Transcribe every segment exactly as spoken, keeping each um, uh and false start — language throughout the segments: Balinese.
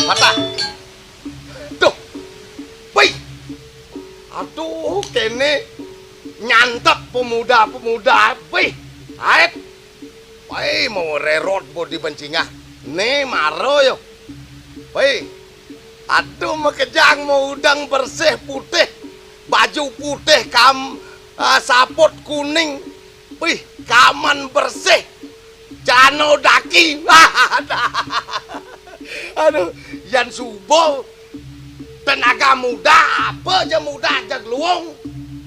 Patah. Duh. Wih. Aduh, kéné nyantep pemuda-pemuda. Wih. Aét. Wih, mau rerot bodi bencingah. Né maro yo. Wih. Aduh, makejang mau udeng bersih putih. Baju putih kam, ah, saput kuning. Wih, kaman bersih. Cano daki. Aduh, yan subuh tenaga muda, apa ja muda, ja luung,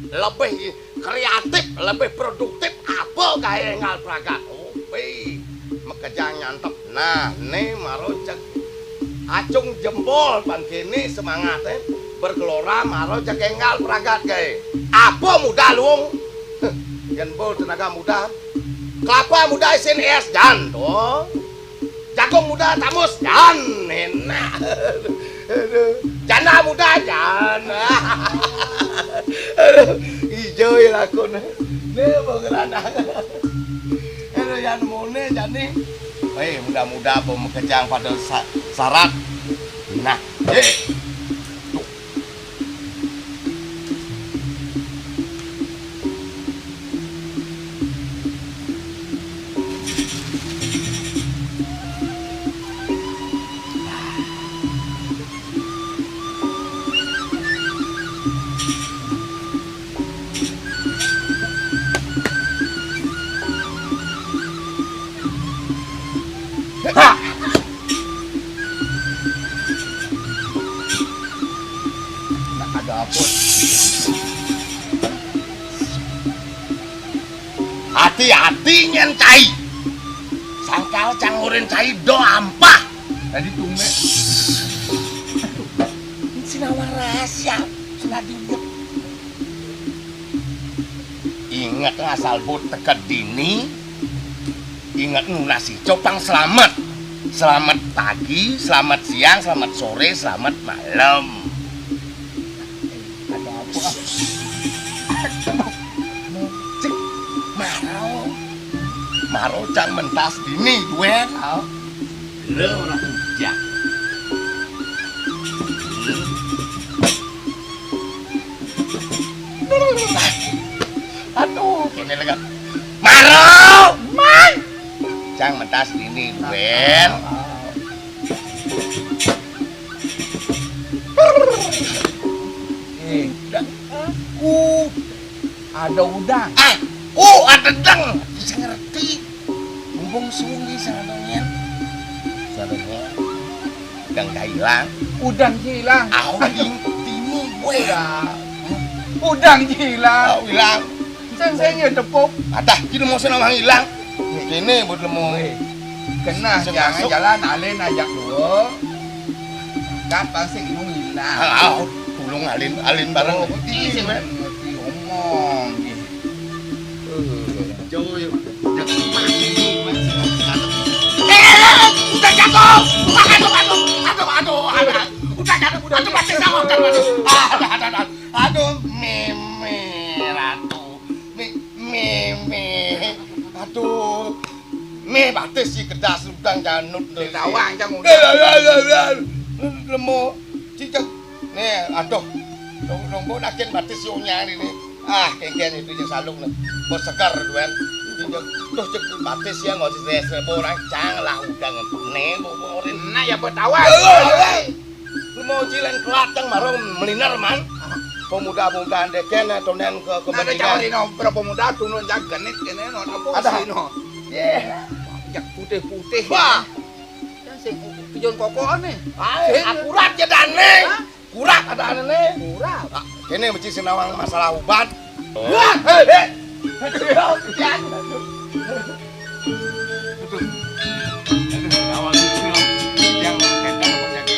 lebih kreatif, lebih produktif, apa gaé énggal pragat. Oh, wih, makejang nyantep. Nah, né maro cek acung jempol pang kéné semangaté bergelora maro cek énggal pragat gaé. Apa muda luung? Yén bol tenaga muda, kelapa muda isin és jan to. Jagung muda tamus jan enak. Aduh. Janda muda jan. Aduh, ijo ya lakon. Né mau ngeranang. Aduh, yan moné jani. Wéh, muda-muda apa makejang pada sa-, sarat. Nah, eh. Nak ada apa? Hati-hati nyén cai. Sangkal cang urin cai do ampah. Tadi tumbé. Ini sinawa rahasia, sina diwet. Inget asal bot teked dini, inget nunas ijo pang selamet. Selamet pagi, selamet siang, selamet sore, selamet malem. Ada apa? Cik, maro. Maro cang mentas dini, duén. Lé ora bujang. Aduh, kéné lega. Maro, man. Cang mentas dini, duén. Eh, udah. Ada udang. Ah, oh, ada dang. Bisa ngerti. Mumpung sungi sing ada nyén. Sing ada nyén. Udang ja ilang. Udang ja ilang. Ah, ding, dini, wéh. Udah. Udang ja ilang. Ah, ilang. Sing sing ya tepuk. Adah, kini mau senawang ilang. Kéné buat lemu. Wéh. Kenah sing jangan masuk. Jalan alin ajak dulu. Kat pasti ilung ilang. Ah, ah, tulung alin, alin bareng. Oh, iya, sing ngerti omong. Jauh, yuk. Jangan lupa, ini, Mas. Eh, eh, eh, udah jatuh. Aduh, aduh, aduh, aduh, aduh. Udah jatuh, udah jatuh, pasti sama, aduh, aduh. Aduh, aduh, aduh. Aduh, Mémé Ratu. Mé-, Mémé. Aduh. Mé batis si kedas udang janut. Ditawang, cang udang. Eh, eh, eh, eh, eh. Lemu. Cicak. Né, aduh. Dong, dong, mbok nakin batis yo nyari né. Ah, kéngkén itu yang saluk né. Bos segar, duén. Itu yang, duh, cek batis ya, nggak sih, stres, stres, orang cang lah udang. Né, mbok, mbok orin. Nah, ya, mbok tawang. Eh, eh, eh. Lu mau cilen kelateng marung meliner, man. Pemuda-pemuda dékén, eh, tonen ke, ke Nah, ada bajingan. Cawari no, berapa muda, tunun, jak genit, kéné, no, apa Ada. Sih, no? Iya. Jak putih-putih. Wah. Ya, sing tujuan kokoan né. Ayo, sing akurat ya, Dane. Hah? Kurak ada ane né. Kurak. Ah, kéné mesti senawang masalah ubat. Wah, hé, hé. Aduh, ya. Aduh. Aduh, awal itu yang kénten apa jadi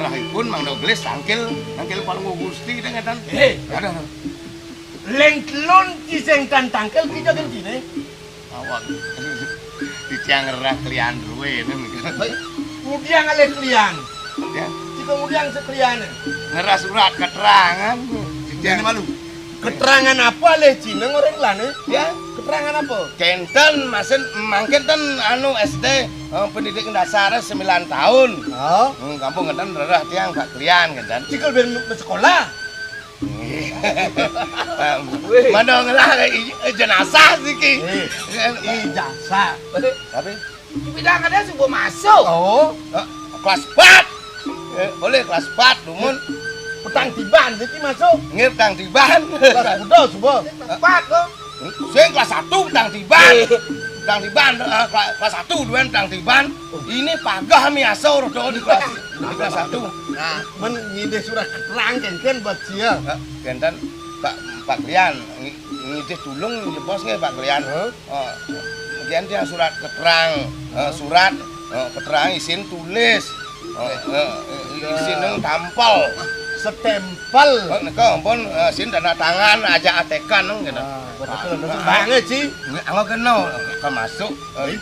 rahipun Mang Dogelis tangkil, tangkil Palungguh Gusti deh ngéten. Hé. Aduh, aduh. Leng telun ciseng tan tangkil kita kencine. Awak. Titiang ngerah klian ruwe né. Ngudiang alih klian. Ya. Jika ngudiang seklian. Ngerah surat keterangan. Titiang malu. Keterangan apa alih Cina orang lane? Ya. Keterangan apa? Kenten, maksud, mangkin ten anu S D, eh, pendidikan dasar sembilan tahun. Oh. Hmm, kampung kenten rereh tiang Pak Klian kenten. Cikal ben sekolah. Wih. Mana ngelah i-, jenazah siki. Eh, ijazah. Tapi Bilang ada subuh masuk. Oh. Eh, kelas empat. Eh, boleh kelas empat, dumun. Petang tiban, jadi masuk. Nggih, petang tiban. Kelas udah subuh. Empat loh. Sing kelas satu petang tiban. Petang tiban, eh, kelas, kelas satu duluan petang tiban. Ini pagah mi asor tuh di kelas, di kelas satu. Nah, men ngidih surat keterangan kan buat sia. Eh, kenten Pak, Pak Klian, ngi-, ngidih tulung, nggih, bos nggih, Pak Klian. Hah? Oh, kemudian dia surat keterangan, eh, surat, eh, keterangan isin tulis. Eh, eh, isin nang tampel. Stempel. Oh, nika ampun, eh, isin tanda tangan, aja atekan nang gitu. Ah, betul, betul. Banget sih. Nggih, anggo kena, ka masuk. Eh,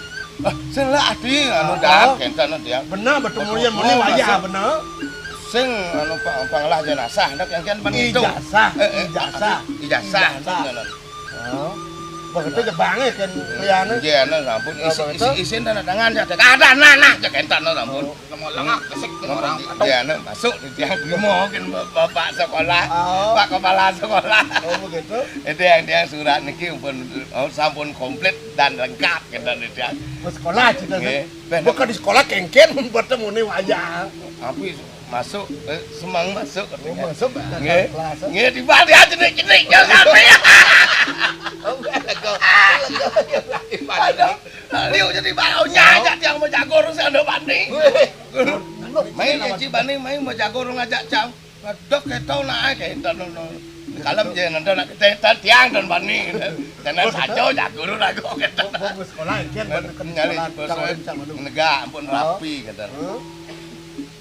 eh, sing lah ati anu dah, kenten dia. Bener, betul, mulia, muni wayah, bener. Sing anu pa-, panglah jenazah, nek yang kian panitu. Ijazah, eh, eh, ijazah. Ijazah, ijazah. Ngono. Oh. Begitu ya banget kan liane. Nggih, anu, ampun, isi, isi, isin tanda tangan ya. Ada, nah, nah, cek enten, nah, ampun. Oh. Nemu lengak, kesik, orang. Nggih, anu, masuk di tiang limo kan bapak sekolah, oh, pak kepala sekolah. Oh, begitu. Itu yang dia surat niki pun, oh, sampun komplit dan lengkap kan di tiang. Ke sekolah cita. Nggih. Bukan di sekolah kengken bertemu nih wayah. Api masuk, eh, semang masuk katanya. Oh, masuk, nggih. Kelas. Nggih, tiba dia jenik-jenik ya sampai. Oh, lega. Lega, lega, lega. Aduh, liu jadi baunya aja tiang mau jago urung sing bani. Wih. Main ya, Ci, bani, main mau jago urung aja, Cang. Ngedok keto naik, keto, no, no. Kalem je, nanti nak kita, kita tiang dan bani. Tenan saja, jago urung aku, keto. Bagus sekolah, kan, nyali sekolah, negak, ampun, oh, rapi, keto.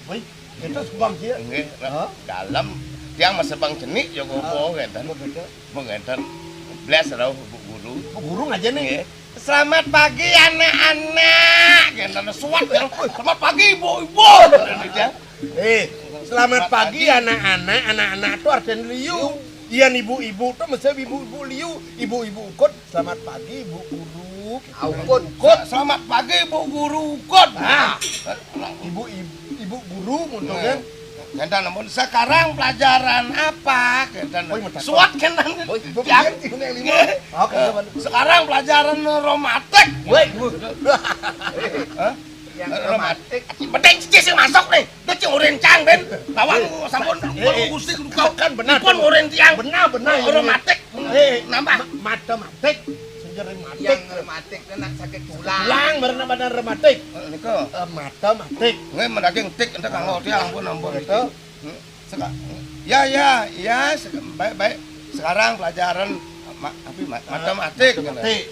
Wih. Itu sebang sia. Nggih, hah? Dalem. Tiang masih bang cenik ya, apa, ngenten. Begitu. Apa ngenten. Blas rauh, Bu Guru. Bu Guru ngaja nih. Nggih. "Selamat pagi, anak-anak." Ngenten, suat ya. "Wih, selamat pagi, Ibu, Ibu." Ngenten dia. Eh, "Selamat pagi, anak-anak." Anak-anak tuh artinya liu. Iya, ibu-ibu tuh mesti ibu-ibu liu. Ibu-ibu ukut. "Selamat pagi, Bu Guru." Gitu. Ah, Ukut. Ukut. "Selamat pagi, Bu Guru Ukut." Nah. Ibu, ibu, ibu guru, mun tuh, kan? Ngenten, ampun, sekarang pelajaran apa? Ngenten. Suat, kan? Yang lima. Oke, sekarang pelajaran romatik. Woi. Hah? Yang romatik. Penting sih masuk nih. Dia cing urin cang, Ben. Lawan sampun, eh, eh, urusin luka. Kan benar. Pun urin tiang. Benar, benar. Romatik. Eh, nambah. Ma-, matematik. Sing rematik. Yang rematik nak sakit tulang. Tulang, bener badan rematik. Eh, nika. Eh, matematik. Nggih, mendaging tik, entek kanggo tiang, ampun, ampun. Betul. Hmm. Seka-, ya, ya, ya, sek-, baik, baik. Sekarang pelajaran ma-, apa, ma-, matematik. Matematik.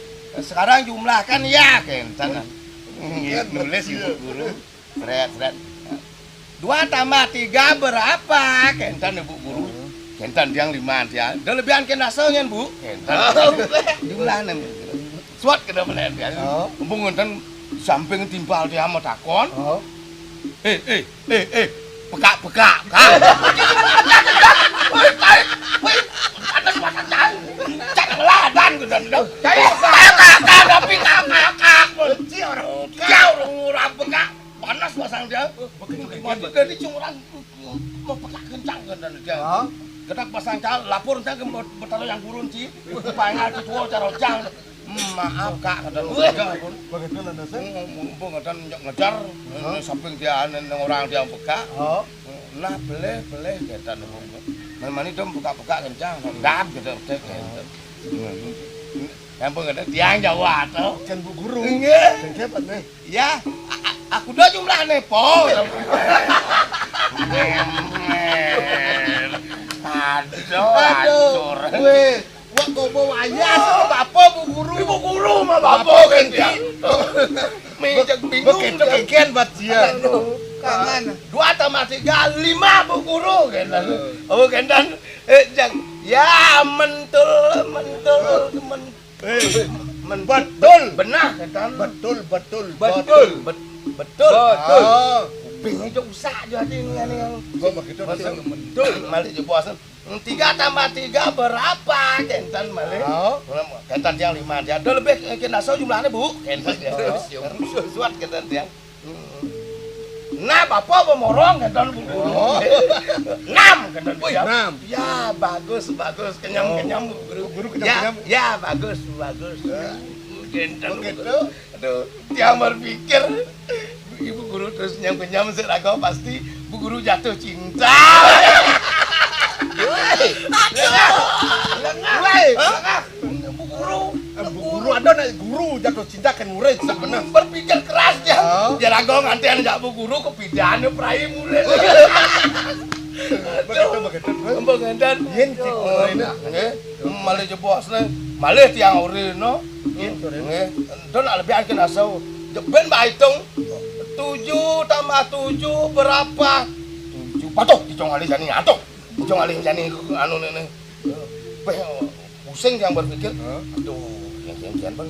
Sekarang jumlahkan ya, kenten. Nulis ibu guru. Sret, sret. "Dua tambah tiga berapa?" Kenten, Ibu Guru. Kenten tiang lima tiang. "Dah lebihan kena songen, Bu." Kenten. Jumlahnya. Suat kena melihat tiang. Oh. Mumpung ngenten samping timpal tiang mau takon. Oh. "Eh, eh, eh, eh, pekak-pekak." Kah? Woi, woi, woi, panas mata cang. Cak ngeladan gitu, dong. Cak, cak, tapi kakak, kakak. Cior, cior, orang pekak. Panas pasang dia. Oh, begitu, begitu. Mati dari cuma orang mau pekak kencang kan dia. Hah? Kita pasang cal, lapor entah ke mau bertaruh yang gurun sih. Pangal tuh tua cara cang. "Hmm, maaf, Kak," kata dia. Begitu lah, Dok. Hmm, mumpung kata nyok ngejar, hah? Ini samping dia, ini orang dia pekak. Oh. Nah, peleh, peleh, kata dia. Memang itu pekak-pekak kencang, dap gitu, cek gitu. Hmm. Yang pengen tiang Jawa tuh. Kan Bu Guru. Nggih. Kan siapa nih? Ya, a-, a-, aku dah jumlahnya, Po. Aduh, aduh, hancur. Weh, wah, kok bawa ayah sama bapak, Bu Guru? Ibu Guru sama bapak, bapak kan ganti. Dia. Minjak bingung. Begitu dia. Kekian buat dia. Aduh, kangen. Dua tambah tiga, lima, Bu Guru, kan. Oh, kan. Eh, jang. Ya, mentul, mentul, mentul. Eh, men-, betul. Benah, kan? Betul, betul, betul. Betul. Bet-, betul. Betul. Ah. Bing aja usah aja ati ngene. Kok begitu? Masa ngementul, malih jebos. Tiga tambah tiga berapa? Kenten malih. Oh. Kenten tiang lima. Dia ada lebih, eh, kena so jumlahnya, Bu. Kenten dia. Suat kenten tiang. Hmm. Nah, Bapak pemorong kenten, Bu. Oh. Enam kenten. Wih, tiang. Enam. Ya, bagus, bagus. Kenyam, oh, kenyam, Bu Guru. Guru kenyam, ya, kenyam. Ya, bagus, bagus. Ya. Kenten, Bu Guru. Begitu. Aduh, tiang berpikir, Ibu Guru terus nyam-nyam sik raga pasti Bu Guru jatuh cinta. Woi. Lengah. Woi. Lengah. Bu Guru. Eh, Bu Guru ada nak guru jatuh cinta kan murid sak bener. Berpikir keras dia. Oh. Dia raga nganti anak Bu Guru kepidane prai murid. Begitu, begitu. Ampun ngenten. Yen cik, oh, murid. Nggih. Malih jebosne. Malih tiang orena. Nggih, sore. Nggih. Ento nak lebihan kena so. Jeben mbak hitung. Tujuh tambah tujuh berapa? Tujuh. Patuh, hitung alih jani, atuh. Hitung alih jani, anu, ne, ne. Peh, pusing yang berpikir. Hah? Aduh, yang kian-kian, Bang.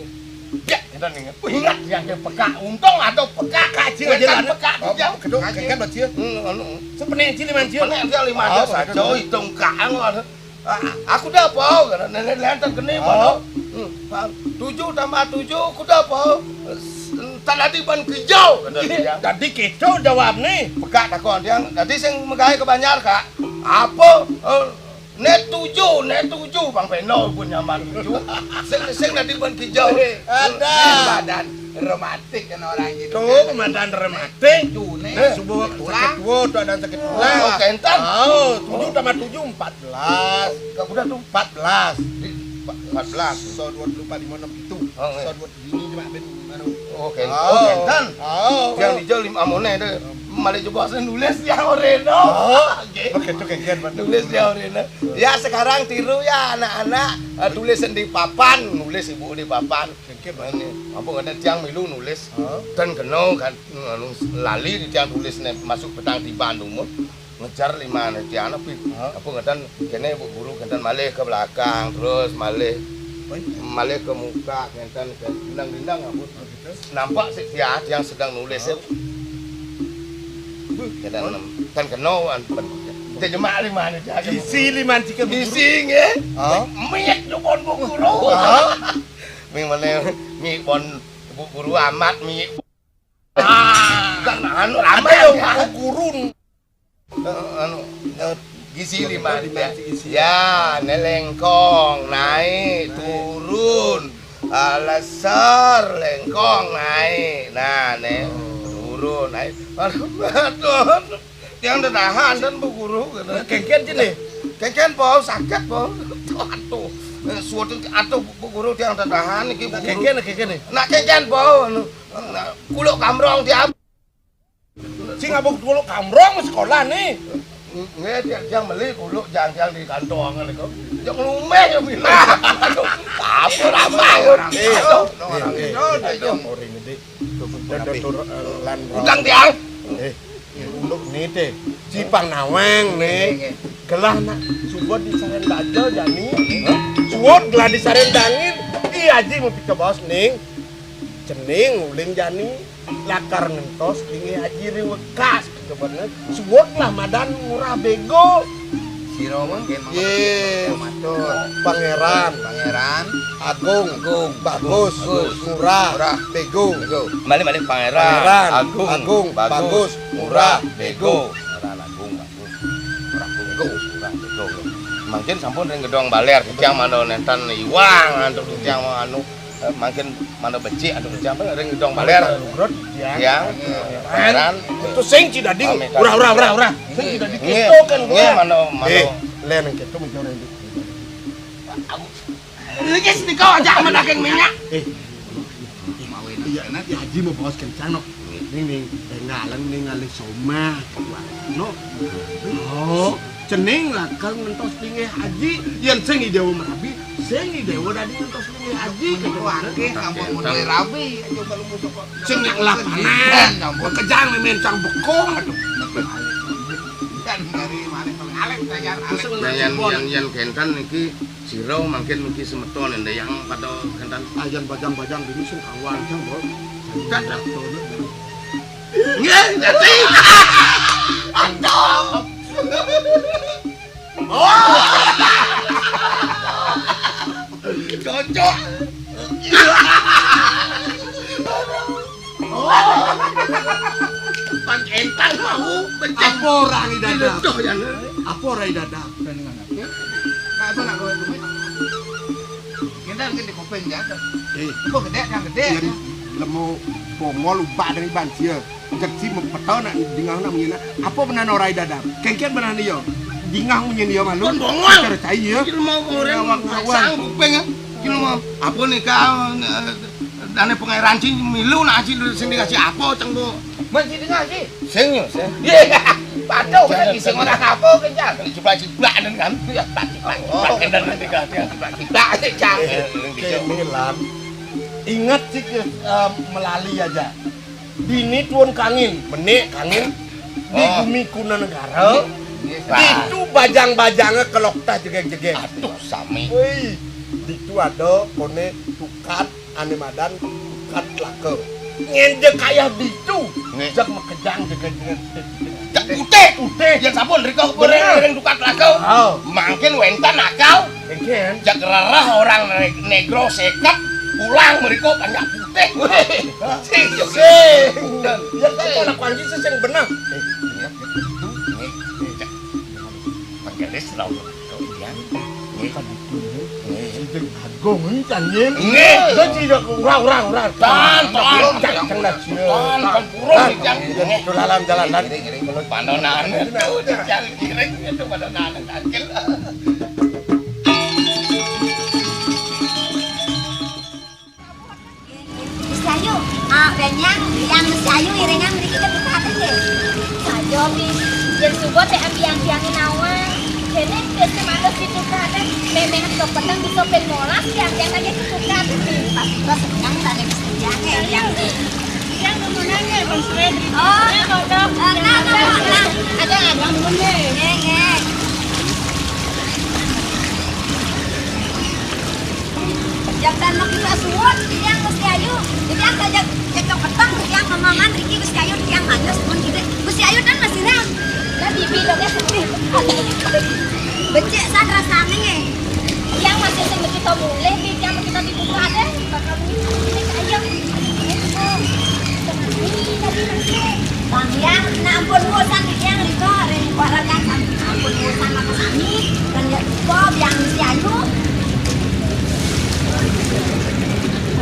Ya, kita nih. Wih, ingat yang dia peka. Untung ada peka. Kaji aja kan ada. Peka, oh, dia. Kedok, kan, kan, Bang, Cia? Hmm, anu. Sepenek aja, lima aja. Sepenek aja, lima aja. Oh, saja. Begitu. Hitung kang, anu. Ah, aku dah apa? Kata nenek lentang kene, oh. Mana? Hmm, ah, tujuh tambah tujuh, aku dah apa? Entar tadi ban kijau, kata dia. Tadi gitu jawab nih. Pekak takon tiang. Tadi sing megai ke Banjar, Kak. Apa? Eh, ne tujuh, ne tujuh, Bang Peno pun nyaman tujuh. Sing, sing tadi ban kijau. Ada. Badan rematik kan orang gitu. Tuh, kan? Pemadahan rematik. Tuh, nih. Eh, subuh sakit tulang. Tuh, ada sakit tulang. Oh, kenten. Oh, tujuh tambah tujuh, empat belas. Kak, udah tuh. Empat belas. Di, empat belas. So dua puluh empat, lima, enam, itu. Oh, iya. So dua puluh ini cuma ben, anu. Oh, kenten. Oh, kenten. Oh, yang oh. Dijauh lima amone itu. Malah coba saya nulis ya oreno. Oh, oke. Oke, itu kenten, Pak. Nulis ya oreno. Ya, sekarang tiru ya anak-anak, eh, tulis di papan, nulis ibu di papan. Kenten, Pak. Ini, apa kata tiang milu nulis. Oh. Dan kena kan, anu, lali di tiang tulis nih, masuk petang di Bandung, mun. Ngejar lima nih tiang, tapi, hah? Apa kata kene Bu Guru, kenten malih ke belakang, terus malih, oh, iya, malih ke muka, kenten ke dindang-dindang, apa. Oh, gitu. Nampak sih dia yang sedang nulis, ya. Oh. Kenten, oh, kan kena, an-, pen-, kita jemak lima nih tiang. Isi lima tiga Bu Guru. Isi, nggih. Oh. Miet depan Bu Guru. Oh. Ming mana, mi pon Bu Guru amat, mi. Ah, kan anu, ramai ada dong, yang Bu Guru. Eh, anu, eh, gizi lima, lima, ya. Gizi. Ya, ne lengkong, naik, naik, turun. Ah, lesar, lengkong, naik. Nah, ne, oh, turun, naik. Aduh, aduh. Tiang ditahan dan Bu Guru, gitu. Kengken sini. Kengken, Po, sakit, Po. Aduh, aduh. Eh, suatu, aduh, Bu Guru, tiang ditahan, iki, Bu Guru. Kengken, kengken nih. Nak kengken, Po, anu, nah, kuluk kamrong tiang. Sing abuk dulu kamrong sekolah nih. Nggih, dia, dia meli kuluk jang-jang di kantong niku. Jang lumeh ya bilang. Aduh, apa ramai? Eh, eh, eh, eh, orang ini, Dik. Dan dokter, eh, lan utang tiang. Eh, untuk nih, Dik. Cipang nawang nih. Gelah nak suwud di saren baja jani. Suwud gelah di saren dangin. Iya, Ji, mau pika bos ning. Cening ulin jani. Lakar ngentos linggih Haji riwekas kebener. Suwud lah madan Ngurah Bego. Sira mangkin ye, matur. Pangeran. Pangeran. Agung. Agung. Bagus. Bagus. Ngurah. Ngurah. Bego. Bego. Balik, balik, Pangeran. Pangeran. Agung. Agung. Bagus. Bagus. Ngurah. Bego. Pangeran Agung. Bagus. Ngurah. Bego. Ngurah. Bego. Mangkin sampun ring gedong baler, titiang mano nenten iwang, antuk titiang anu. Eh, mangkin mana becik anu becik apa ring gedong baler. Lugrut, ya. Ya. Pangeran. Itu sing cidading. Pamit. Urah, urah, urah, urah. Sing cidading. Nggih, keto kan nggih, gua. Mana, mana. Eh, len keto menjauh itu. Aku. Iki senika aja aman daging minyak. Eh. Iya, nanti Haji mau bawa kencang, no. Ning, ning, ning, ngaleng, ning, ngalih somah. No. Oh. Cening lakar ngentos linggih Haji, yen sing Idewa merabi, sing Idewa dadi ngentos linggih Haji. Menika akeh sampun mulai rabi, aja kalau musuh kok. Sing nyak lapanan, sampun kejang mimin cang bekung. Aduh, kan dari mana ngalek tayar alek. Nah, yen, yen, yen kenten niki sira mangkin niki semeton ndayang pada kenten. Ayan bajang-bajang dini sing kawan jang, Bos. Dak, dak. Nggih, ngerti. Aduh. Oh. Cocok. Oh. Pan entang mau becek. Apa ora Rai Dadap? Diledoh ya. Apa ora Rai Dadap? Bandingan apa? Nah, apa nak kowe kuwi? Ngene iki di kuping ya. Eh. Kok gedhe kan gedhe. Yen lemu bongol ubak dari banjir. Jadi mepeto nak dingah nak menyen. Apa menan ora Rai Dadap? Kengken menan ya. Dingah menyen ya malu. Kon bongol. Cara cai ya. Iki mau orang. Awak-awak. Sang kuping ya. Iki mau apa nih kau, eh, dane pangeran sing milu nak sing sing dikasih apa cengko? Masih dengar sih. Sing ya, sing. Iya. Patuh kan sing ora apa kencang. Ciplak-ciplak kan. Iya, tak ciplak. Oh, ciplak kan nanti kan. Ciplak-ciplak kencang. Eh, kene lan. Ingat sih ke, eh, melali aja. Dini tuun kangin, menik kangin di Oh. Bumi Kuna Negara. Iya, Pak. Ditu bajang-bajangnya kelokta jegeg-jegeg. Aduh, sami. Woi, ditu ada kone tukat ane madan tukat laka. Ngenjek kaya ditu. Nggih. Jak makejang jegeg-jegeg. Jak putih. Putih. Yang sampun riko Bener. Goreng tukang laku. Oh. Mangkin wenten akal. Engken. Jak rereh orang ne-, negro seket pulang mereka banyak putih. Weh. Sing, sing. Ya kan anak panji sing bener. Eh, iya, itu, ini, ini, jak. Penggelis, Raul. Kau iya. Ini kan itu, ini. Ini. Sing agung ini kan, Yin. Ini. Dan tidak kurang, kurang, kurang. Tan, tan, Tan, tan, tan, tan, kurung, Tan, Tan. Tan. Itu dalam jalan, Tan. Kiri, kiri, kiri. Pandonan itu, Tan, kiri, itu pandonan, Tan. Mesti ayu, ah, benyang, yang mesti ayu, iringan mriki ketukaten nggih. Saja, Pi. Yen suba tek ambiang-ambiange nawang. Dene wis manut pitukaten, memeh sok peteng bisa ping molas, tiang-tiang lagi ketukaten, Pi. Pas kita sedang, tak ada mesti yang, eh, yang. Yang kemudian, ya, Bang Fred, oh, ya, Bang, eh, nah, nah, nah, nah. Ada, ada, nggih, nggih. Jam dan lagi suwun, tiang mesti ayu. Tiang saja cekcok peteng, tiang mamaman, Riki mesti ayu, tiang manyus pun gitu. Mesti ayu dan masih rang. Lah, bibi lo kan sedih. Becik san rasane. Tiang masih sing begitu mulih, tiang begitu dibuka deh. Bakal ini ayo. Ini tadi masih. Bang, ya, nah ampun bosan tiang riko, ring para kan. Ampun bosan maka sami, kan ya, Bob yang mesti ayu.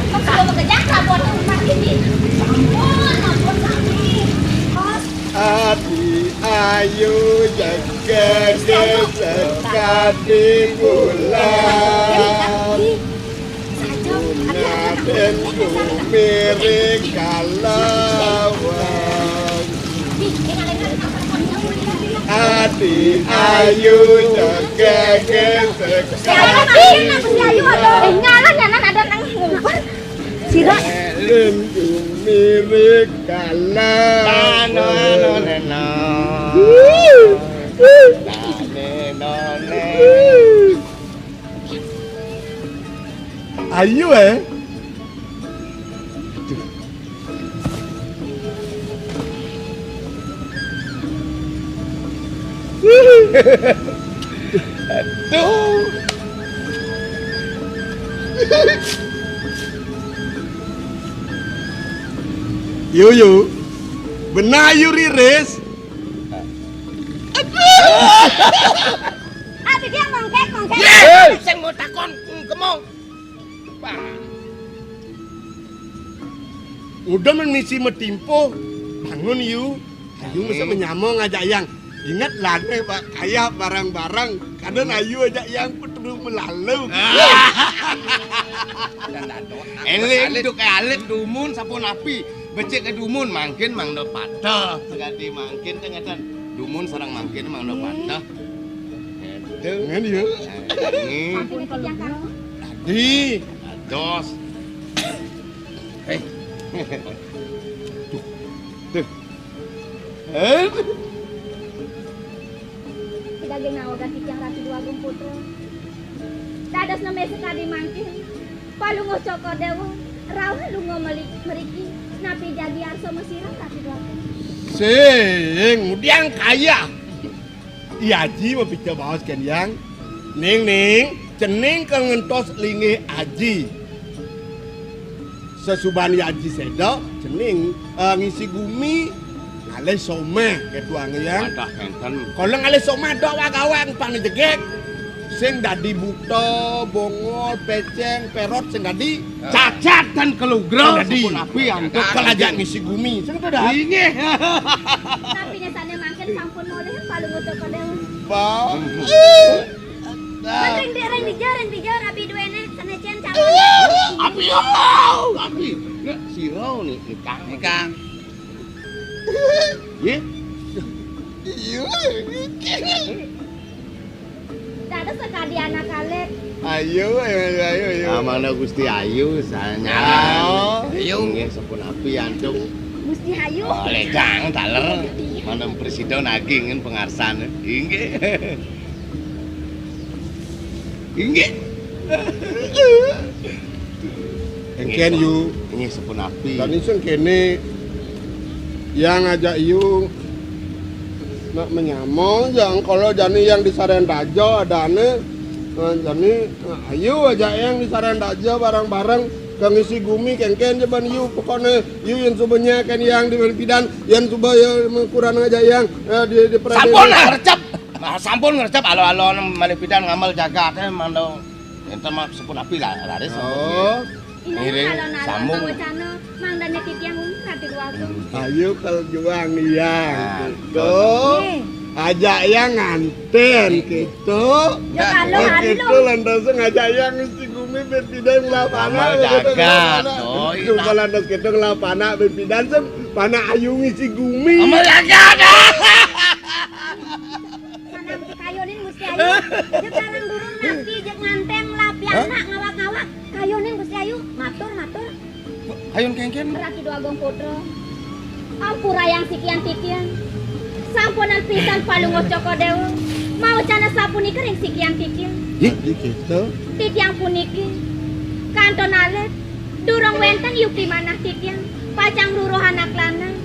Kan sudah bekerja, tak buat tempat ini. Ampun, ampun sami. Bos. Adi ayu jaga sekadi bulan. Naden kumiring kalawan. Adi ayu jaga sekadi. Ngalah nyanan ada nang ngumpul. Sira. Naden kumiring kalawan. Anu, anu, neno. Nane, none. Ayu, eh. Aduh. Yo, yo. Benar ayu riris. Aduh. Ati dia mongkek, mongkek. Hei! Sing mau takon kemong. Udah men misi metimpo, bangun yu. Ayu mesti menyamo ngajak yang. Ingat lah deh, Pak, kaya barang-barang. Kadang ayu aja yang perlu melalu. Eling duk alit dumun sampun api. Becik ke dumun mangkin mangda patah. Sekadi mangkin teh ngeten. Dumun sareng mangkin mangda patah. Ngeten. Ngene ya. Ini. Sampun ketiang karung. Tadi. Ados. Hei. Tuh. Tuh. Hei. Sida ginawagan titiang Ratu Dwagung Putra. Dados neme sekadi mangkin. Palungguh Cokor Dewa, rauh lunga meli-, mriki. Napi jagi arsa masira Ratu Dwagung? Sing, ngudiang kayeh. I Aji mapica baos kén Hyang. Ning, Ning, cening ka ngentos linggih Aji. Sasubané Aji séda, cening, eh, ngisi gumi, ngalih somah, kéto anggon Hyang. Wadah, kénten. Kala ngalih somah dok wagawa pang jegég. Sing dadi buta, bongol, pécéng, pérot, sing dadi. Cacat tan kalugra. Sing dadi. Sapunapi antuk. Kal ajak ngisi gumi. Sing to, Dap? Inggih. Napiné sané mangkin sampun molih Palungguh Cokor Déwa. Ba. Ring dija, ring dija, rabi duéné, sané cén calon. Api, au, api. Nek sira ni, Kang. Kang. Nggih. Iya. Dados sakadi anak alit. Ayu, ayu, ayu, ayu, ayu. Amana Gusti Ayu, sanyaran. Oh. Ayu. Nggih, sapunapi antuk. Gusti Ayu. Oh, lejang taler. Mana presida nagingin pangarsan. Inggih. Inggih. Engkén, Yu. Inggih, sapunapi. Dani sing kéné, Hyang ajak Yu nak manyama, Hyang kala jani Hyang di Sarén Raja adané. Nah, jani, nah, ayu ajak Hyang di Sarén Raja bareng-bareng ka ngisi gumi, kénkén ja ban Yu, pokokné Yu yén suba nyak kén Hyang di pidan, yén suba ya kurang ajak Hyang, eh, di, di Pradé. Sampun lah, ngrecep. Nah, sampun ngrecep, alo-alo malih pidan ngamel jagaté, mangda. Énten mah sapunapi la-, laris. Oh. Ngiring sambung. Mawacana, mangdané titiang umrah di luar. Ayo, kalau juang iya, nah, gitu. Nggih. Ajak Hyang nganten, gitu. Ya, kalau gitu, anu. Lantas ngajak Hyang ngisi gumi, ben pidan ngelah panak, ngelah panak. Oh, iya. Cuma lantas gitu ngelah panak, ben pidan sem, panak ayu ngisi gumi. Amal jagat. Sanang kayunin Gusti Ayu. Jek larang durung napi, jek nganten lah pianak ngawak-ngawak. Kayunin Gusti Ayu, matur, matur. Kayun kénkén. Ratu Déwa Agung Putra. Ampurayang sikian titiang. Sampunang pisan Palungguh Cokor Déwa mawacana sapunika ring sikian titiang. Nggih, nggih, gitu. Titiang puniki kantun alit, durung wénten yukti manah titiang, pacang ngruruh anak lanang.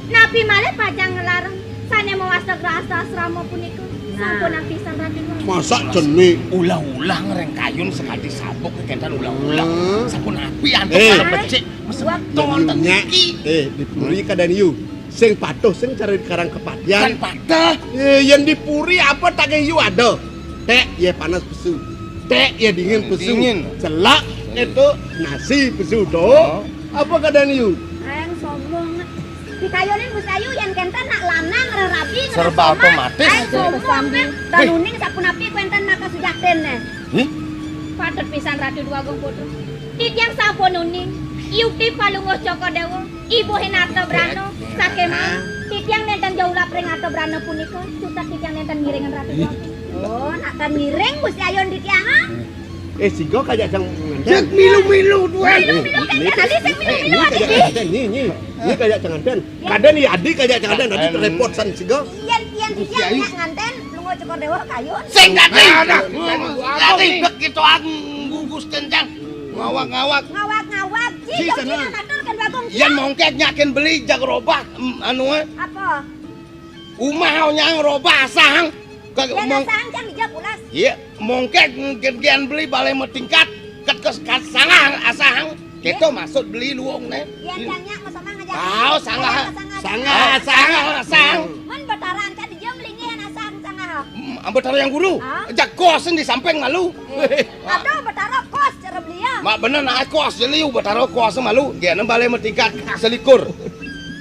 Napi malih pacang nglarang sané mawasta grahasta asrama punika? Nah. Sampunang pisan, Ratu. Masa cenik? Ulah-ulah ngreng kayun sakadi sabuk kénten ulah-ulah. Hmm. Sapunapi antuk, eh, becik, mesemeton nyak, niki. Eh, di puri kadén yu. Sing patuh, sing cara dikarang kepatihan. Kan patuh. Eh, yén di puri apa tak yu ada? Ték, ya panas pesu. Ték, ya dingin pesu. Dingin. Celak itu nasi pesu to. Oh. Apa kadén yu? Ayang sombong. Pikayunin Gusti Ayu yén kénten nak lanang rerabi. Serba otomatis. Ayang sombong. Danuning sapunapi kénten nak kasujaktiné. Hmm? Patut pisan Ratu Déwa Agung Putra. Titiang sampun uning. Yukti Palungguh Cokor Déwa, ibuhin Arta Brana, sakémaon titiang nénten jaulap ring Arta Brana punika, cutet titiang nénten ngiringan Ratu Déwa Agung. Oh, nak tan ngiring Gusti Ayun titiang, ah? Eh, siga kajak cang nganten. Cék milu-milu tuan. Milu-milu kan, eh, tadi sing milu-milu, eh, adi. Nyi, nyi, nyi kajak cang nganten. Kadén ya adi kajak cang nganten, adi répot san siga. Yén, yén titiang nak nganten, Palungguh Cokor Déwa kayun. Sing dadi. Nah, nah. Dadi begitu anggugus kencang. Ngawak-ngawak. Ngawak-ngawak. Ci, ci, sana. Matur kan Bagong. Yén mongkék nyakin beli jag robah, em, anu, eh. Apa? Umah nyang robah asahang. Yén mong-, asahang jang dija pulas. Iya, mongkék gén beli balai matingkat, ket, ket, ket sangah asahang. Kéto maksud beli luung né. Yén jang nyak masama ngajak. Oh, sangah. Sangah, sangah, sangah. Mén Betara angkat dija melinggihan asahang sangah. Hmm, Betara Hyang Guru. Ah. Jak kos di samping malu. Eh, aduh, Betara kos cara beli ya. Mak bener nak kos jeli Betara kos malu. Gén balai matingkat selikur.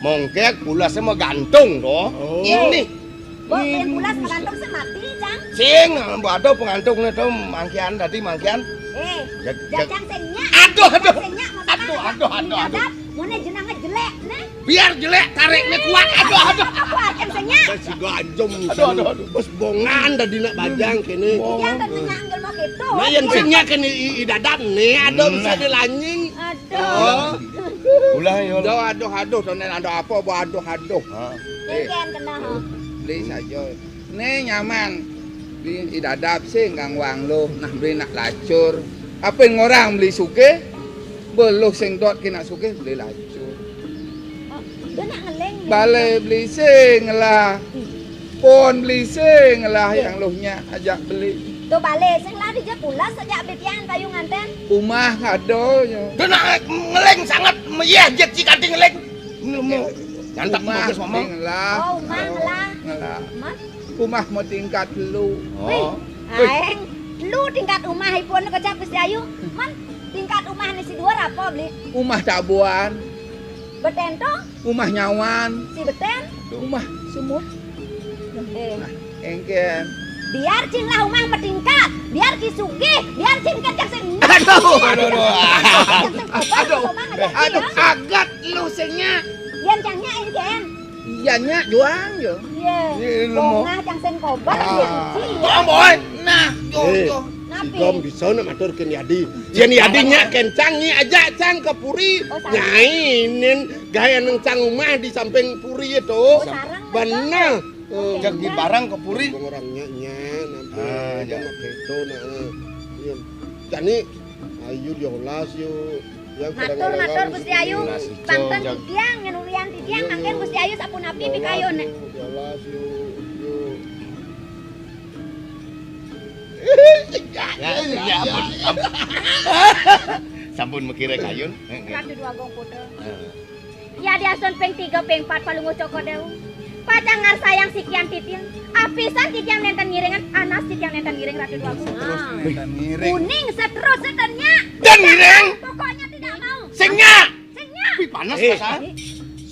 Mongkék pulasé mah gantung to. Oh. Ini. Mbok, yén pulas magantung sing mati, Cang. Sing, mbok ada pengantungné to mangkian tadi mangkian. Eh, ya, jajang sing nyak. Aduh, aduh. Sing nyak, aduh, aduh, aduh, aduh. Moné jenengé jelék, né. Biar jelék, tarikné kuat. Aduh, aduh. Apa artiné sing nyak? Wis siga ajem. Aduh, aduh, aduh. Wis bongan tadi nak bajang kéné. Iya, kan nyak jelema kéto. Nah, yén sing nyak kéné i, i dadap né, aduh, bisa dilanying. Aduh. Oh. Ulah, ya. Aduh, aduh, aduh, to nén ada apa, mbok aduh, aduh. Ha. Kénkén kena, ha. Beli saja. Né nyaman. Beli i dadap sing gangwang luh, nah beli nak lacur. Apa ngorang beli sugih? Beluh sing dot ké nak sugih beli lacur. Oh, dia nak ngeling. Balé beli sing lah. Pon beli sing lah yang luh nyak ajak beli. Tu balé sing lah dija pulas sajak beli tiang payu nganten. Umah ngado nya. Dina ngeling sanget, meyeh jet si kanti ngeling. Nemu. Nyantap Umah bagus ngomong. Sing lah. Oh, umah lah. Ngelah. Umah? Umah mau tingkat lu. Wih, oh. Aeng, lu tingkat umah ipun kecap Gusti Ayu. Man, tingkat umah ni si dua apa beli? Umah tabuan. Betento? Umah nyawan. Si beten? Umah semua. Eh. Nah, engken. Biar cing lah umah metingkat, biar cing sugih, biar cing kecap sing. Aduh, aduh, aduh. Aduh, aduh, agat lu sing nya. Yan cangnya engken. Iya nya juang yo. Iya. Iya, lu mau. Bongah cang sen kobar, ah, iya, cuci, iya. Bong, boy. Nah, yo, eh, yo. Si Gom bisa nak matur ken Yadi. Yen Yadi nya ken cang nyi aja cang ke puri. Oh, salah. Nyai nen gaya neng cang umah di samping puri itu. Oh, sarang. Bener. Oke, jagi barang ke puri. Orang nya nya nanti. Ah, iya. Nak beto nah. Iya. Jani ayu diolas yuk. Matur, matur, Gusti Ayu. Pantun titiang, ngenulian titiang, mangkin Gusti Ayu sapunapi pikayun. Ya, ya, ampun, ampun. Sampun mikire kayun. Ratu Dwagung Putra. Heeh. Ya diasun ping tiga, ping empat, Palungguh Cokor Dewa. Pacang ngarsayang sikian titiang. Apisan titiang nenten ngiringan, anas titiang nenten ngiring Ratu Dwagung. Terus nenten ngiring. Kuning seterus seternya. Dan ngiring. Pokoknya tidak mau. Sing nya. Sing nya. Wih, panas. Eh, pasan.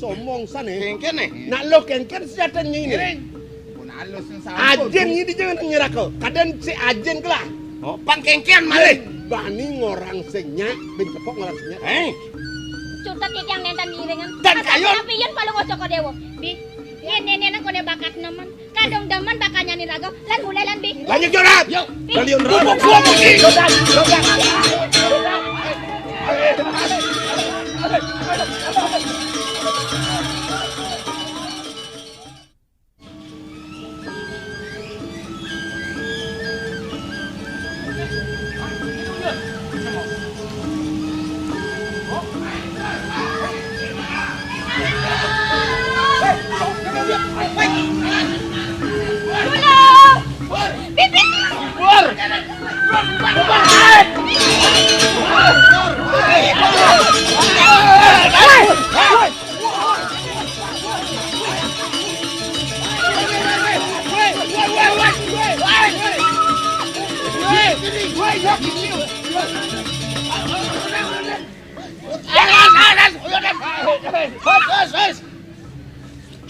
Somong san, eh. Kengken, eh. Nak lo kengken sejatanya ini. Ngiring. Pun halus yang sampun. Ajen ini jangan nyerako. Kadang si ajen kelah. Oh, pang kengken malih. Bani ngorang sing nya, bin cepok ngorang sing nya. Eh. Cutet titiang nenten ngiringan. Dan kayun. Tapi yen Palungguh Cokor Dewa. Bi, yen nene nang kone bakat nemen. Kadung demen bakal nyani raga. Lan mulai lan, Bi. Lanjut, Jorat. Yuk. Bi. Kalian raga. Bubuk suap ini. Jorat, Jorat.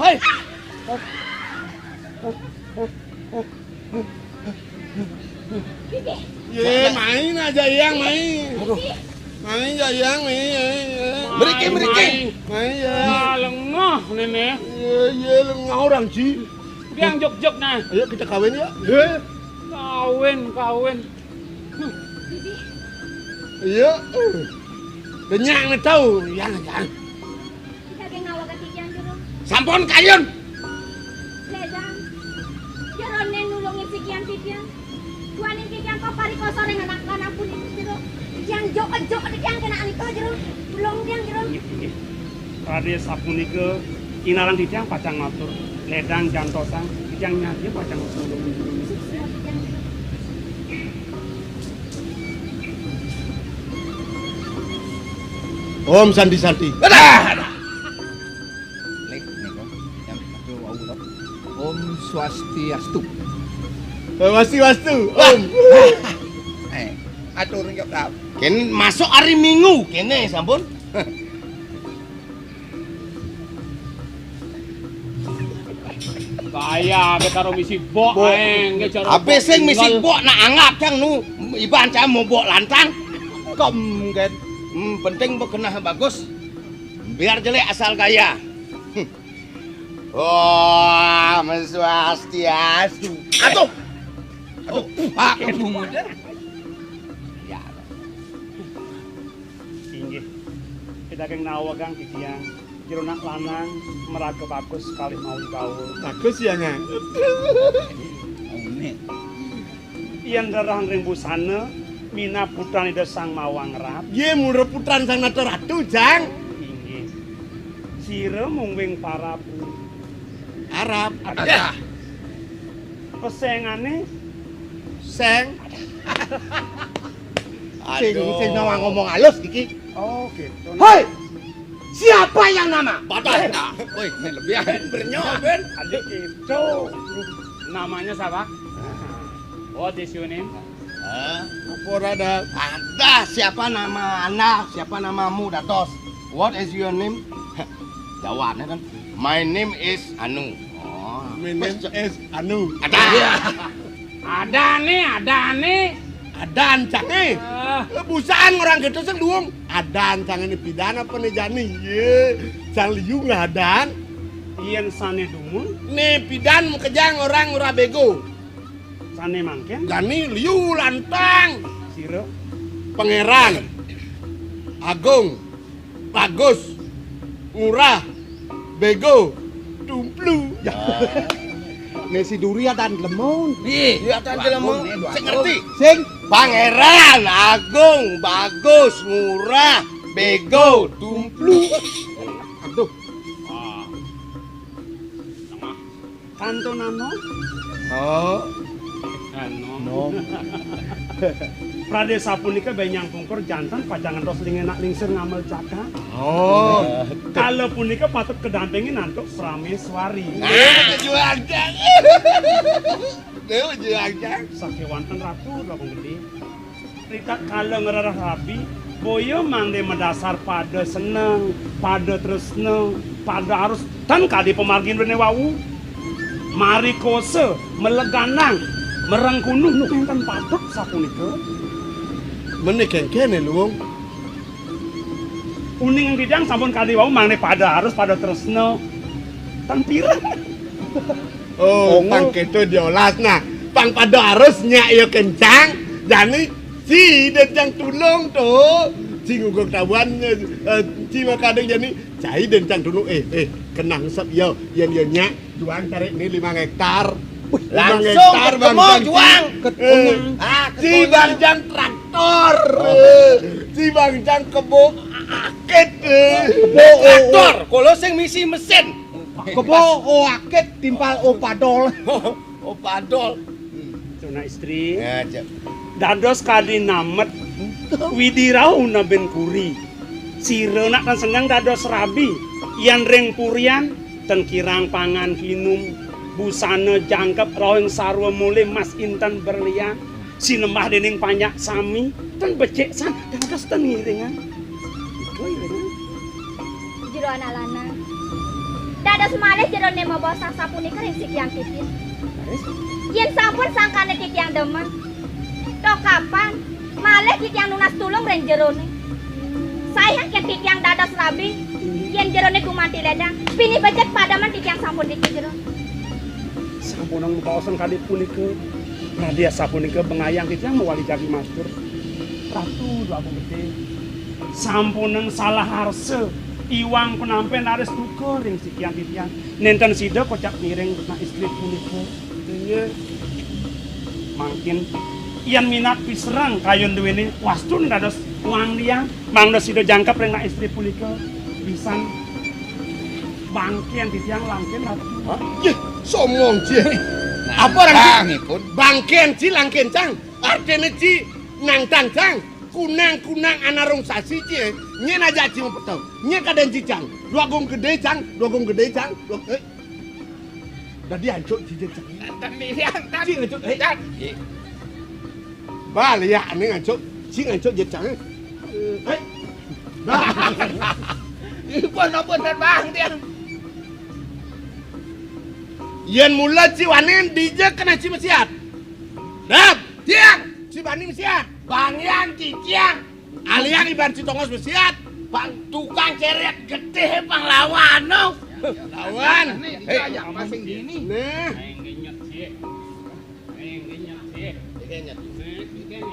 Hai. Ye, main aja yang main. Aduh. Main aja yang main. Main, main, main. Mriki, mriki. Main, main ya. Wah, lengah, Nene. Ye, ye, lengah orang, Ji. Yang jog-jog, nah. Ayo kita kawin ya. Ye. Kawin, kawin. Iya. Banyak yang tahu, yang, yang. Kita geng awak ketiga, Jero. Sampun kayun. Ledang. Jero nen nulungin sikian titiang. Duaning titiang kok parikosa ring anak lanang puniki, Jero. Titiang jok-jok titiang kena anika, Jero. Tulung tiang, Jero. Inggih, inggih. Raden sapunika inarang titiang pacang matur. Ledang jantosang titiang nyadya pacang matur. Om Santi Santi. Adah! Lik nika yang atur wau to. Om Swastiastu. Swastiastu. Om. Eh, atur nyok. Ken masuk hari Minggu kene sampun. Kaya ape karo misi bok, bok. Ae, nggih, cara ape sing misi bok nak anggap cang nu iban cang mau bok lantang. Kom, kan. Hmm, penting bok kena bagus. Biar jelek asal gaya. Wah, meswastiastu. Aduh. Aduh, Pak, kamu muda. Ya. Inggih. Kita keng nawegang titiang. Jero nak lanang meraga bagus kalih mawi baul. Bagus ya, Ngang. Ini. Yen rerah ring busana, minab putran Ida Sang Mawang Ratu. Ye, mula putran Sang Nata Ratu, Jang. Inggih. Ira mung wing parab. Arab. Adah. Pesengané? Seng. Sing, sing ngomong halus iki. Oh, gitu. Hoi! Siapa yang nama? Patah. Woi, ini lebih. Ben, bernyo, Ben. Adik itu. Namanya siapa? What is your name? Hah? Apa ora ada? Ada, siapa nama Anda? Siapa namamu, Datos? What is your name? Jawabannya kan, "My name is Anu." Oh. My name is Anu. Ada. Iya. Ada nih, ada nih. Adan cang eh. Ah. Busaan orang gitu sing duung. Adan cang ini pidan apa nih jani? Ye. Cang liu lah adan. Yen sané dumun. Nih pidan makejang orang ora bego. Sané mangkén. Jani liu lantang. Sira. Pangeran. Agung. Bagus. Murah. Bego. Tumplu. Ya. Nih si Duri adan lemun. Iya, adan lemun. Sing ngerti. Sing. Pangeran Agung, Bagus, Murah, Bego, Tumplu. Aduh. Kantonano. Oh. Anu. Nom. Pradé sapunika bénjang pungkur janten pacang ngentos lingenak lingsir ngamel jagat. Oh. Kala punika patut kedampingin antuk Prameswari. Ah, juang, Cang. Dewa juang, Cang. Sakéwanten Ratu, Ratu Gedé. Rika kala ngrereh rabi, boya mangdé madasar pada seneng, pada tresna, pada arus, tan kadi pamargin rene wau. Mari kosa, melegandang, merengkunuh, nénten patut sapunika. Mené kénkén, Luwung. Uning titiang sampun kadi wau mangdé pada arus, pada tresna. Tan pireng. Oh, pang kéto diolas. Nah, pang pada arus nyak ya kencang. Jani, ci den cang tulung to. Ci nguguk tabuhan, eh, ci makadang jani. Cai den cang tulung. Eh, eh, kenang sep ya. Yen ya nyak, juang cari ni limang hektar. Limang hektar, Bang Cang, ci. Juang. Eh, ah, ci Bang Cang traktor. Eh, ci Bang Cang kebo akit. Eh. Kebo, oh, oh. Traktor, kula sing misi mesin. Kebo, oh, akit, timpal, oh, padol. Oh, padol. Tuna istri. Ya, Cak. Dados kadi namet widirau nabin kuri. Sira nak tan seneng dados rabi. Yan ring purian, ten kirang pangan kinum, busana jangkep rauhing sarwa mule mas inten berlian. Sinembah dening panjak sami, ten becik san, dados ten ngiringan. Iko iringan. Jero anak lanang. Dados malih jerone mabosang sapunika ring sikian titiang. Yen sampun sangkane titiang demen, to kapan malih titiang nunas tulung ring jerone? Saihang yen titiang dados rabi, yen jerone gumanti ledang, pinih becik pademen titiang sampun ring jero. Sampunang mabaosan kadi punika. Radia sapunika bengayang titiang mawali jagi matur. Ratu Dwagung Gedhe. Sampunang salah arsa, iwang penampen raris duka ring sikian titiang. Nenten sida kocap ngiring nak istri punika. Inggih. Mangkin yan minat pisereng kayun duwene wastun dados wang liang, mangda sida jangkep ring nak istri punika. Pisan bangken titiang langken, Ratu. Hah? Yeh, somong, Cik. Nah, apa orang, Cik? Bangipun. Bangken, Cik, langken, Cang. Artine, Cik, nangtang, Cang. Kunang-kunang anarung sasi, Cik. Nyen aja, Cik, mapeteng. Nyen kaden, Cik, Cang. Dwagung Gedhe, Cang. Dwagung Gedhe, Cang. Dwag-, eh. Dadi ancuk, Cik, Cang. Tadi, Cang. Cik, ancuk, eh. Cang. Bal, ya, ane ngancuk. Cik, ngancuk, Cik, Cang, eh. Eh. Bal. Ipun, ipun, Bang, tiang. Yen mula ci wani dija kena ci mesiat. Dap, tiang, ci bani mesiat. Bang Yan ciciang. Alian iban ci tongos mesiat. Bang tukang ceret getih panglawan no. Lawan. Nih, eh, ya, masing gini. Nah. Ayo ngenyet sih. Ayo ngenyet sih. Ngenyet. Nah, ngenyet.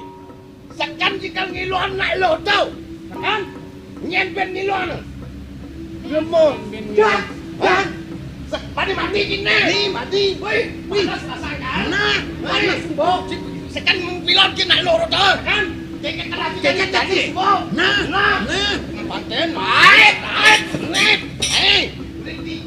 Seken cikal ngiluan nak lo tau. Seken? Nyen ben ngiluan. Lemo. Dah, dah. Sek-, mati, mati kine. Ni, mati. Woi, woi. Panas rasakan. Nah, woi, panas. Bok. Sek-, seken ngiluan kine nak lo tau. Seken. Ceket tadi, ceket tadi. Bok. Nah, nah. Nah. Paten, ait, ait, ait. Eh.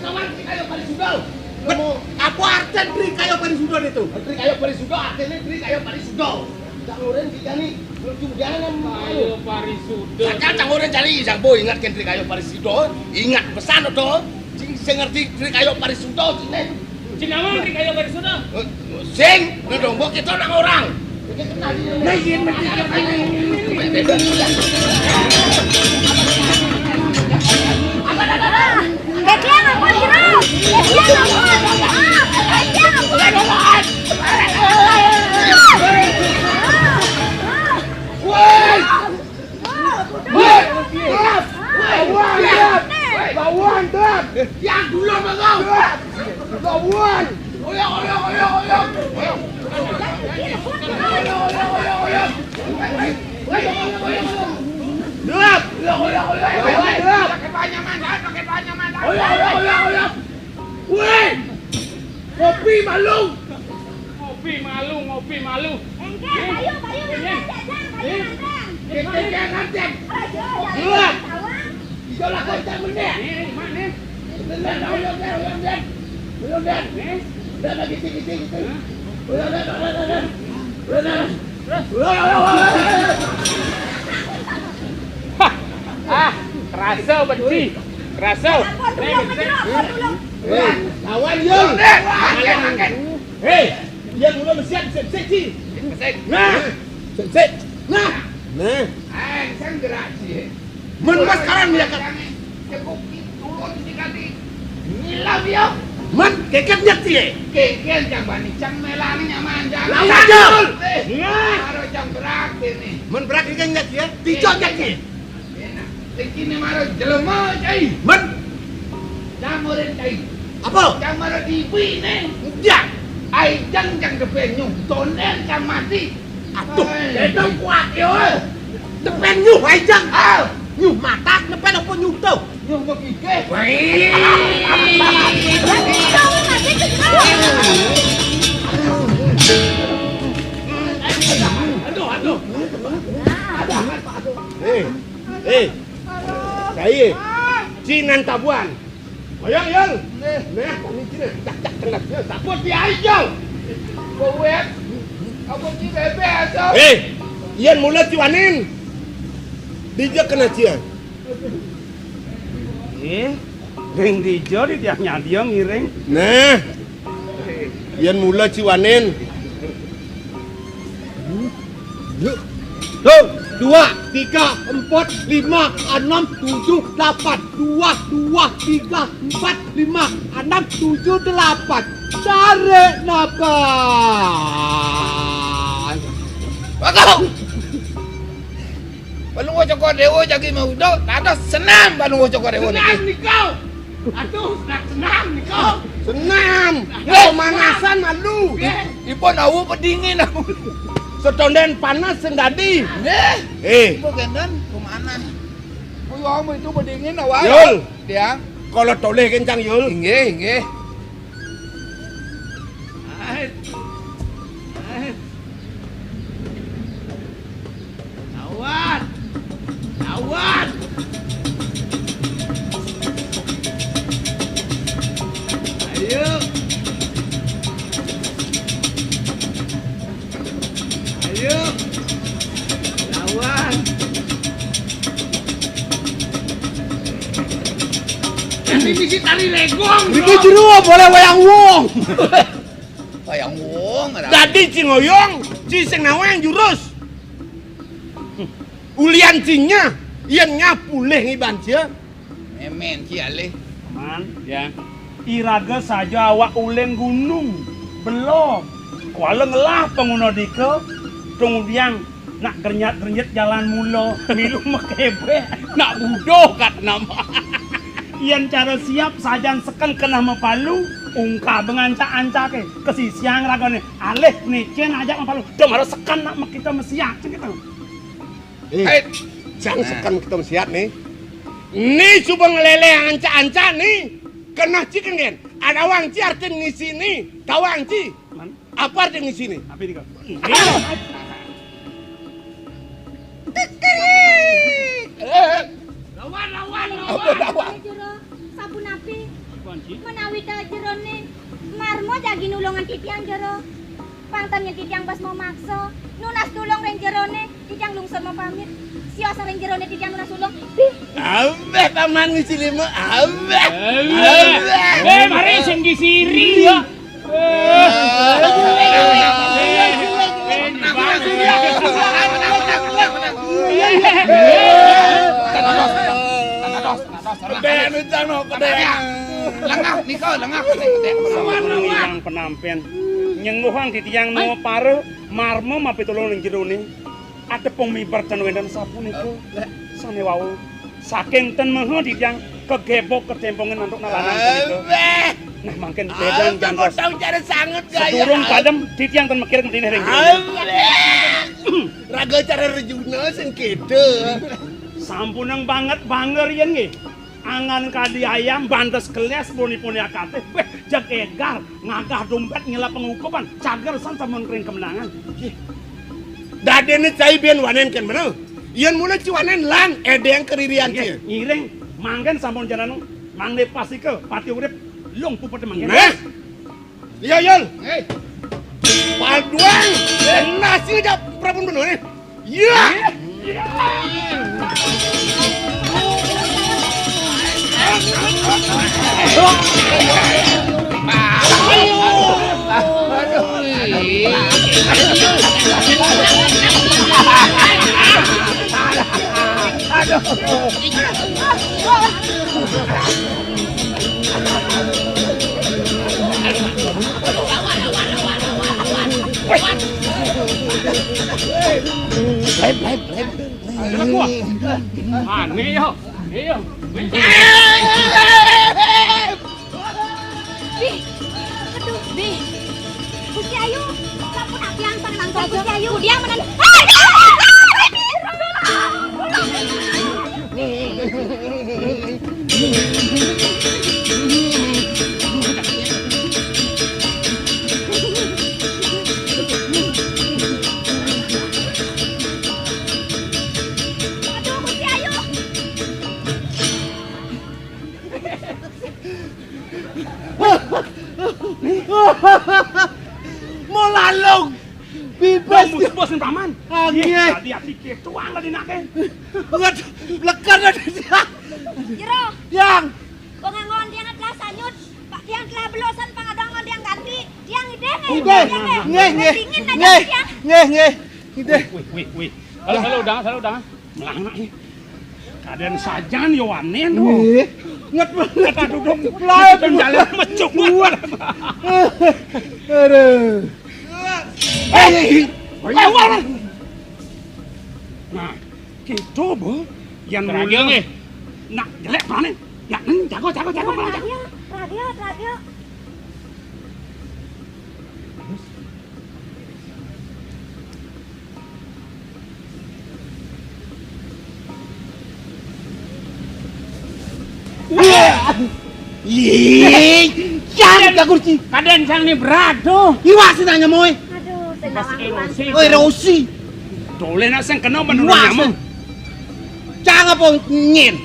Nawang Tri Kayo Parisudo. Apa artinya Tri Kayo Parisudo itu? Tri Kayo Parisudo artinya Tri Kayo Parisudo. Cak Nurin dijani lucu jalan. Kayo Parisudo. Sakal Cak Nurin cari, Cak Boy ingat kan Tri Kayo Parisudo. Ingat pesan to. Sing, sing ngerti Tri Kayo Parisudo sini. Cing Nawang Tri Kayo Parisudo. Sing, lu dong, mbok kita orang-orang. Nah, iya, mesti. Ketian apa, Bro? Ketian apa? Ah, ketian apa? Woi! Woi! Gelap! Lawan, gelap! Lawan, gelap! Yang dulu, Bang! Gelap! Lawan! Oyo, oyo, oyo, oyo! Oyo, oyo, oyo, oyo! Gelap! Oyo, oyo, oyo, oyo! Lawan, gelap! Pakai banyak mandan, pakai banyak mandan! Oyo, oyo, oyo, oyo! Woi! Kopi malu! Ngopi malu, ngopi malu. Engke, payu, payu, nandang, Jang, payu, nandang. Engke, engke, nandang. Payu, Jang, Jang, tawang. Ijo lah, kau tak meneh. Nih, nih, mak, nih. Bener, udah, udah, udah, udah. Udah, udah. Nih. Udah, udah, gitu, gitu, gitu. Hah? Udah, udah, udah, udah, udah. Udah, udah. Udah, udah, udah, udah. Hah. Ah, kerasa benci. Kerasa. Ampun, nih, tolong, benci. Tolong, tolong. Hei, lawan, Yul. Udah, udah, udah. Hei, dia mula mesiat, sip, sip, sip. Sip, sip. Nah, sip, sip. Nah. Nah. Eh, saya gerak sih. Men mas sekarang dia kan. Cukup turun di kali. Ngilang dia. Men, keket dia sih. Keket yang bani cang melani nyaman, jangan. Lawan, Yul. Eh, nah. Harus yang berat ini. Men berat ini kan dia. Tiga dia. Enak. Sing kene maro jelema, cai. Men. Cang oren, cai. Apa? Cang maro dibi ne. Ndak. Ai jang jang depen nyuh, tonden cang mati. Aduh, ai. Dedong kuat yo. Depen nyuh ai jang. Ah. Nyuh matak, depen apa nyuh to? Nyuh begigih. Wih. Aduh, aduh. Eh, eh. Kai, Cinan Tabuan. Oyong, Yong. Neh. Neh, kami Cinan. Cak, cak, kena. Ya, takut dia aja. Kowet. Aku ci bebe aja. Eh, iyan mula ciwanin. Dija kena cia. Eh, ring dija di tiang nyadia ngiring. Neh. Iyan mula ciwanin. Tuh, dua, tiga, empat, lima, enam, tujuh, delapan. Dua, dua, tiga, empat, lima, enam, tujuh, delapan. Tarik napas. Bagus. Balungguh Cokor Dewa jagi maudo, dados senam Balungguh Cokor Dewa niki. Senam nika. Aduh, senam, senam nika. Senam. Nggih. Pemanasan malu. Nggih. Ipun awu bedingin awu. Setonden panas sing dadi. Nggih. Eh. Ibu gendon kumanan. Kuwi wong itu bedingin awal. Yul. Dia. Kalau toleh kencang, Yul. Nggih, nggih. Ait. Ait. Lawan. Lawan. Ayo. Ayo. Lawan. Ini bisi tari legong. Niki jero boleh wayang wong. Wayang wong, ora. Dadi Ci Ngoyong, Ci sing nawang jurus. Ulian Cinya, yen nyapulih ngiban cia. Memen Ci alih. Man, ya. Iraga saja awak uling gunung, belom. Kuala ngelah panguna dika, kemudian nak gernyat-gernyit jalan mula, milu makebeh, nak buduh kat nama. Yen cara siap sajan seken kenah mapalu, ungkab ngancak-ancake, kesisiang ragane, alih nicen ajak mapalu, dong harus seken nak makita mesiak, cen gitu. Eh. Eh, Jang seken ketom siat ni. Ni suba ngleleh anca-anca ni. Keneh ci kengen. Adawang ci artin ngisi ni. Tawang ci. Man? Apa artin ngisi ni? Apa ini, Kak? Lawan, lawan, lawan. Apa lawan? Jero, sapunapi? Apaan sih? Menawi ta jerone marma jagi nulungan titiang jero. Pang ten yen titiang bas mamaksa, nunas tulung ring jerone, titiang lungsur mapamit. Sios ring jerone titiang nunas tulung. Bih. Abeh paman ngisi lima, abeh. Abeh. Abeh. Eh, mari sing disiri. Iya. Pedang ucang no, pedang. Lengah, nika, lengah. Sampun ngilang penampen. Nyenguhang titiang no para marma mapitulung ning jerone. Adepung miber ten wenten sapunika. Sane wau. Saking ten meha titiang kagebok katempongin antuk nalanan punika. Nah, mangkin pedang jantos. Cara sanget gaya. Sedurung padem, titiang ten mekir ngendine ring jerone. Raga cara rejuna sing keda. Sampunang banget banger yen nggih. Angan kadi ayam, bantes keles, boni-boni akate. Weh, jeg egar, ngagah dompet, ngelap pengukupan, cager san sampun kring kemenangan. Dadene cai ben wanen ken mena. Yen mula ci wanen lan edeng keririan ci. Ngiring, mangken sampun jalan, mangde pasika pati urip, lung puput mangken. Nah. Iya, Yul. Hei. Paduan. Eh, nasi aja Prabu Benu nih. Iya. Aduh. Ayo, gua. Aneh, yo. Iya. Bih. Aduh, Bih. Gusti Ayu, sampun apian pangenan Gusti Ayu. Dia menan. Aduh, Gusti Ayu. Mau lalung. Bibes. Bos, bos, paman. Angin. Ih, tadi ati ketuang tadi nake. Nget, lekan tadi. Jero. Yang. Kok ngangon dia ngetelah sanyut. Pak, dia telah belosan pangadang dia ganti. Dia ngideh, ngideh. Ngideh. Ngideh, ngideh. Dingin aja dia. Ngideh, ngideh. Ngideh. Wih, wih, wih, wih. Halo, halo, udah, halo, udah. Melangak, ih. Kaden sajan yo wanen, oh. Ih, nget banget. Kata duduk, lain. Duduk jalan mecuk. Aduh. Eh, eh, eh, wah, wah. Nah, gitu, Bu. Yang mulia. Nggih. Nak jelek panen. Nak, hmm, jago, jago, jago, jago. Radia, radia, radia. Wah! Ih, cang ka kursi. Kadang cang ni berat tu. Iwas nanya moy. Aduh, sing emosi. Oi, Rosi. Dole nak sing kena menurut nyamuk. Cang apa nyen?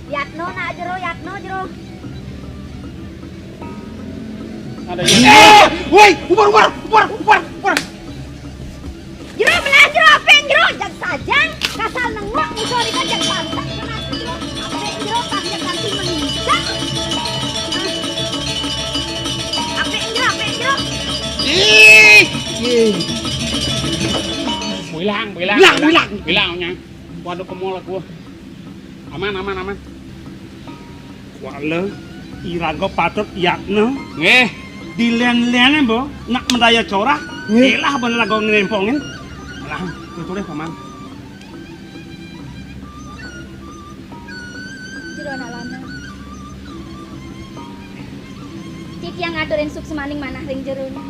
Yatno nak jero, Yatno jero. Ada yang... Eh, woi, ubar, ubar, ubar, ubar, ubar. Jero melah jero, apeng jero, jag sajang, kasal nengok, musuh rika jag pantang, kena jero, apeng jero, pas jag ganti menginjak. Apeng jero, apeng jero. Ih, ih. Bilang, bilang, bilang, bilang. Bilang, nyang. Waduh, kemol aku. Aman, aman, aman. Wala, iraga patut yatna. Nggih. Dilen-lene, Mbok, nak mendaya corah. Nggih. Elah bener raga ngrempongin. Lah, tuturih, Paman. Jero anak lanang. Titiang ngaturin suksmaning manah ring jerone.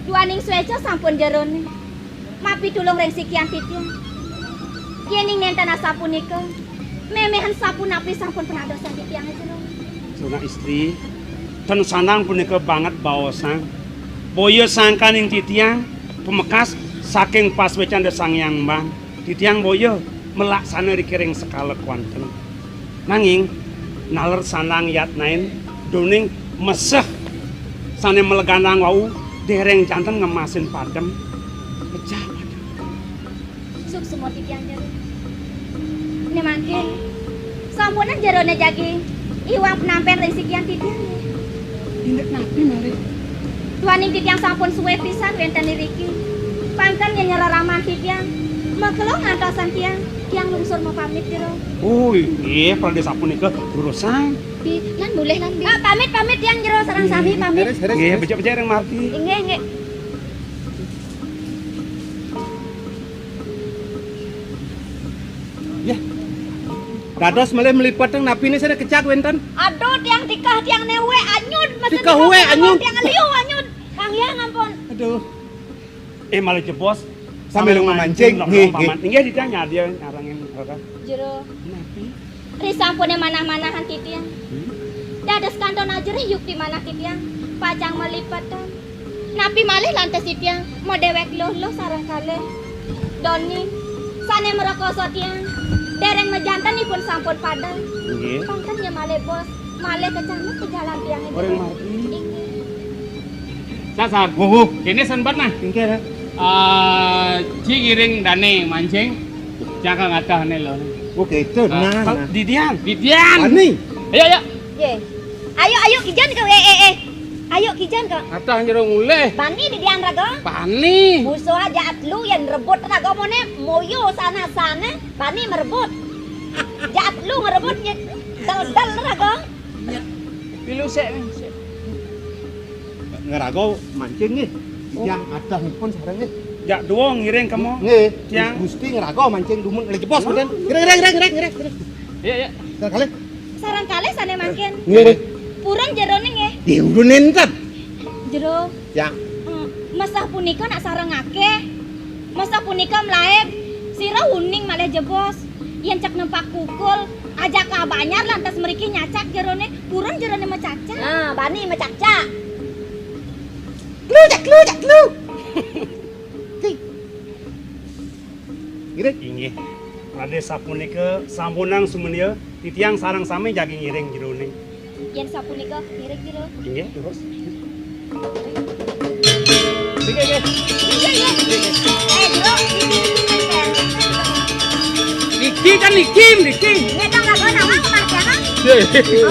Duaning sweca sampun jerone. Mapitulung ring sikian titiang. Yéning nénten asapunika, méméhan sapunapi sampun penadosan titiang, Jero? Suna istri, ten sandang punika banget baosang. Boya sangkaning titiang, pamekas saking paswécan Ida Sang Hyang Mbah. Titiang boya malaksana ring kéring sekala kéwanten. Nanging, naler sandang yatnain, duaning meseh sané maleganang wau, déréng janten ngemasin padem. Pecah padem. Suksma titiang Jero. Né mangkin, sampunang Jeroné jagi iwang penampén ring sikian titiang. Indik napi malih? Duaning titiang sampun suwé pisan wénten iriki. Pangkén yén nyereraman titiang, makelo ngantosang tiang, tiang lungsur mapamit, Jero. Oh, inggih, pradé sapunika durusang. Bi, lan mulih lan, Bi. Ah, pamit, pamit tiang Jero sareng sami pamit. Nggih, becik-becik ring margi. Inggih, inggih. Ya. Dados malih mlipetang napiné sané kecak wénten? Aduh, tiang tikeh, tiang néwé anyud, mesen tikeh wé anyud. Tiang liu anyud. Kang ya ngampun. Aduh. Eh, malih jebos. Sambil mamancing, nggih, nggih. Inggih, titiang nyadia nyarengin, Raka. Jero. Napi? Risampuné manah-manahan titiang. Hmm? Dados kanton ajerih yukti manah titiang. Pacang malipetan. Napi malih lantas titiang madéwék luh-luh sareng kalih. Doni, sané mrekoso tiang. Déréng majanten ipun sampun padem. Nggih. Pangkén ya malih bos. Malih kecamuk ka jalan tiang. Orang mati. Inggih. Sasar. Wuh, wuh. Kéné sempat nah. Inggih, nah. Eh, ci ngiring dané mancing. Cangkang atah né lho. Oh, gitu. Ah, nah, nah. Didian. Didian. Ani. Ayo, ayo. Yé. Ayo, ayo, kijan ka, eh, eh, eh. Ayo, kijan ka. Atah Jero mulih. Bani didian raga? Bani. Musuh aja atlu yang rebut raga moné, moyo sana-sana, bani merebut. Jat lu ngerebut, ya. Dal-dal raga. Pilu sik, sik. Ngraga mancing nggih. Tiang atah nipun sareng nggih. Jak dua ngiring kemo. Nggih. Tiang. Gusti ngraga mancing dumun lagi bos mboten. Ngiring, ngiring, ngiring, ngiring, ngiring. Iya, iya. Sareng kalih. Sareng kalih sané mangkin. Nggih. Purun Jeroné nggih. Nggih, urun nénten. Jero. Ya. Hmm, mesah punika nak sareng akéh. Mesah punika mlaib. Sira uning malih jebos. Yén cek nempak pukul, ajak ka banyar lantas mriki nyacak Jeroné. Purun Jeroné macacak. Nah, bani macacak. Klujak, klujak, klu. Ngiring. Inggih. Raden sapunika sampunang sumenia, titiang sareng sami jagi ngiring Jeroné. Yén sapunika, ngiring Jero. Inggih, terus. Inggih, inggih. Inggih, inggih. Eh, Jero, ini, ini, ini, ini. Niki kan niki, niki. Ini kan kagak nama kematian.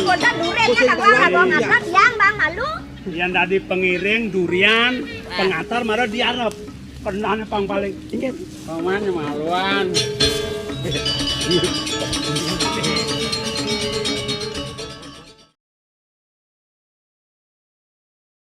Apa kan duren ya kagak kagak ngapa tiang Bang malu. Yang tadi pengiring durian, pengantar marang diarep. Kenane pang paling. Inggih. Paman maluan.